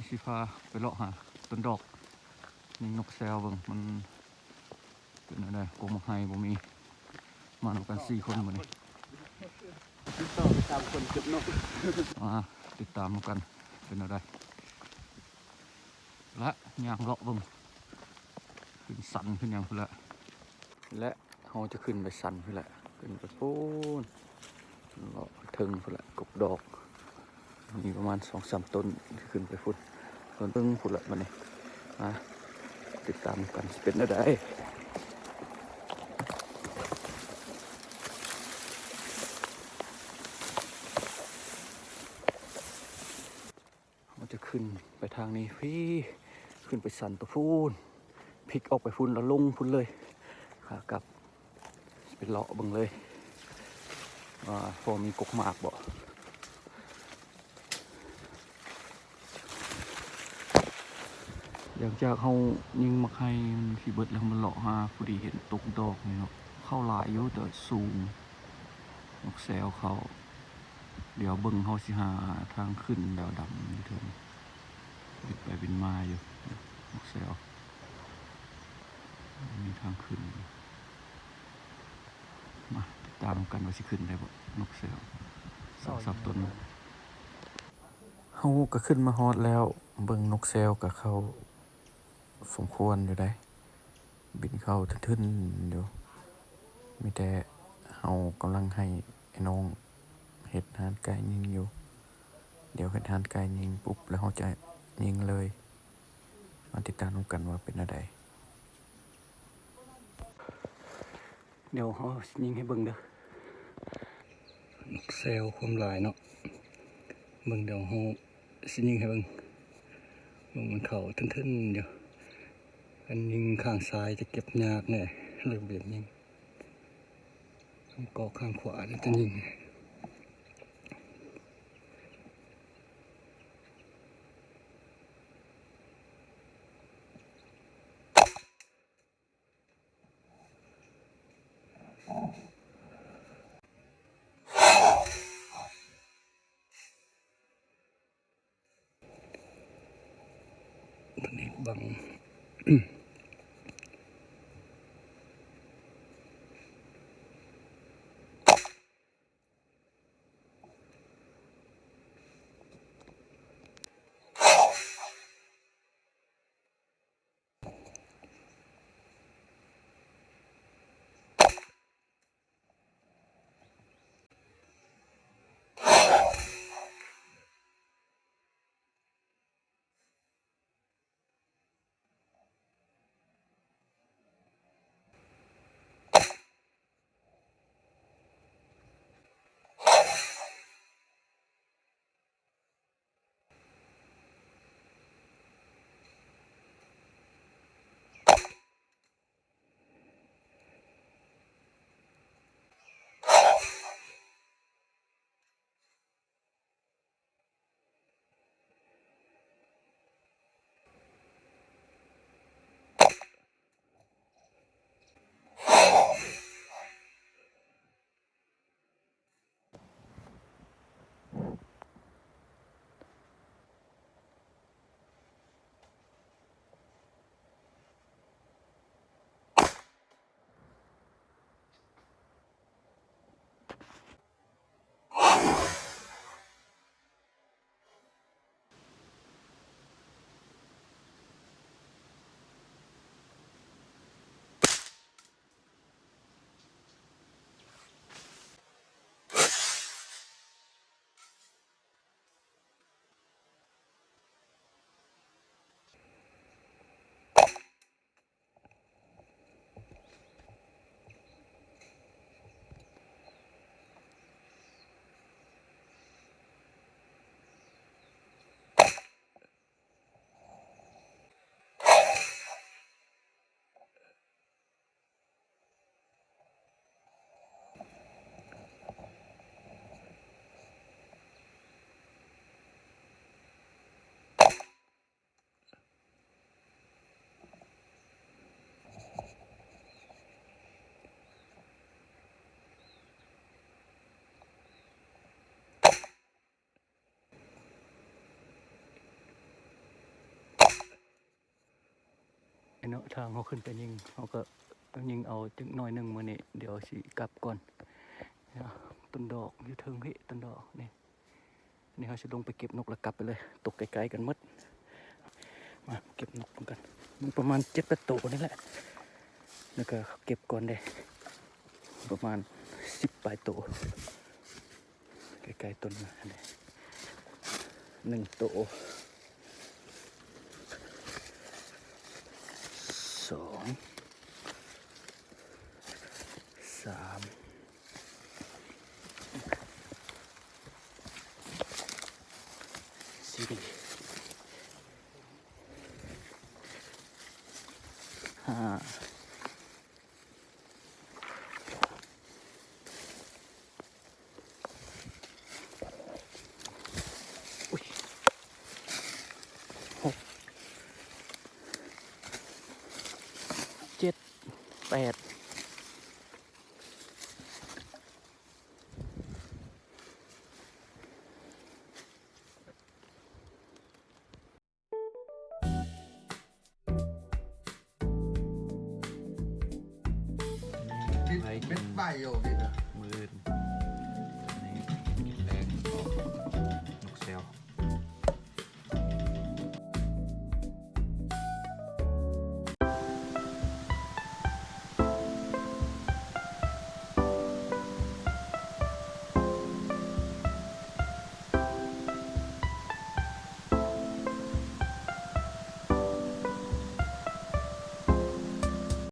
ຊິພາໄປເລາະຫາຕົ້ນດອກ ຍິງນົກແຊວເບິ່ງ ມັນເປັນແນວໃດ. ກົກໝາກໄຮບໍ່ມີ ມານຳກັນສີ່ຄົນມື້ນີ້ ຕິດຕໍ່ໄປສາມຄົນເກັບນົກ ມາຕິດຕາມນຳກັນເປັນແນວໃດ. ລະຍ່າງເລາະເບິ່ງ ຂຶ້ນສັນຂຶ້ນຫຍັງພຸ້ນລະ ແລະ ເຮົາຈະຂຶ້ນໄປສັນພຸ້ນແຫຼະ ຂຶ້ນໄປພຸ້ນ ເລາະເທິງພຸ້ນແຫຼະ ກົກດອກ ມີປະມານສອງສາມຕົ້ນ ຊິຂຶ້ນໄປພຸ້ນ ຕົ້ນເທິງພຸ້ນແຫຼະ. ບັດນີ້ມາຕິດຕາມກັນ ຊິເປັນແນວໃດ. ເຮົາຈະຂຶ້ນໄປທາງນີ້ພີ້ ຂຶ້ນໄປສັນໂຕພຸ້ນ ພິກອອກໄປພຸ້ນ ແລ້ວລົງພຸ້ນເລີຍ. ຂາກັບຊິໄປເລາະເບິ່ງເລີຍວ່າພໍມີກົກໝາກບໍ່. ຫຼັງຈາກເຮົາຍິງໝາກໄຮມັນຊິເບິດແລ້ວ ເຮົາມາເລາະຫາ ພໍດີເຫັນຕົກດອກນີ້ເນາະ ເຂົ້າຫຼາຍຢູ່ ແຕ່ສູງ ນົກແຊວເຂົ້າ. ດຽວເບິ່ງ ເຮົາຊິຫາທາງຂຶ້ນແລ້ວດຳຢູ່ເທິງ ບິນໄປບິນມາຢູ່ ນົກແຊວ ມີທາງຂຶ້ນ. ມາຕິດຕາມນຳກັນວ່າຊິຂຶ້ນໄດ້ບໍ່ ນົກແຊວສອງສາມຕົນ. ເຮົາກໍຂຶ້ນມາຮອດແລ້ວ ເບິ່ງນົກແຊວກໍເຂົ້າສົມຄວນຢູ່ໃດ໋ ບິນເຂົ້າທຶ່ນໆຢູ່. ມີແຕ່ເຮົາກຳລັງໃຫ້ໄອ້ນ້ອງເຮັດຮ້ານໄກ່ຍິງຢູ່ ດຽວເຮັດຮ້ານໄກ່ຍິງປຸບ ແລ້ວເຮົາຈະຍິງເລີຍ. ມາຕິດຕາມນຳກັນວ່າເປັນແນວໃດ. ດຽວເຮົາຊິຍິງໃຫ້ເບິ່ງເດີ ນົກແຊວຄວາມຫຼາຍເນາະ. ເບິ່ງ ດຽວເຮົາຊິຍິງໃຫ້ເບິ່ງ ເບິ່ງມັນເຂົ້າທຶ່ນໆຢູ່. ອັນຍິງຂ້າງຊ້າຍຈະເກັບຍາກແດ່ ເລີຍບໍ່ຢາກຍິງ ຕ້ອງເກາະຂ້າງຂວາແລ້ວຈະຍິງ. ຕົວນີ້ບັງ. ເນາະ ທາງເຮົາຂຶ້ນໄປຍິງ ເຮົາກໍຍິງເອົາຈັກໜ້ອຍໜຶ່ງມື້ນີ້ ດຽວຊິກັບກ່ອນ. ຕົ້ນດອກຢູ່ເທິງພີ້ ຕົ້ນດອກນີ້ ນີ້ເຮົາຊິລົງໄປເກັບນົກແລ້ວກັບໄປເລີຍ ຕົກໃກ້ໆກັນໝົດ. ມາເກັບນົກນຳກັນ ມັນປະມານເຈັດແປດໂຕນີ້ແຫຼະ ແລ້ວກໍເກັບກ່ອນເດ້ ປະມານສິບປາຍໂຕ ໃກ້ໆຕົ້ນນະ ໜຶ່ງໂຕ ສອງ ສາມ ສີ່ ຫ້າ ເຈັດ ແປດ ໄວ້ກິນ ເບັດໄປໂອເຄນະ ມື້ອື່ນ.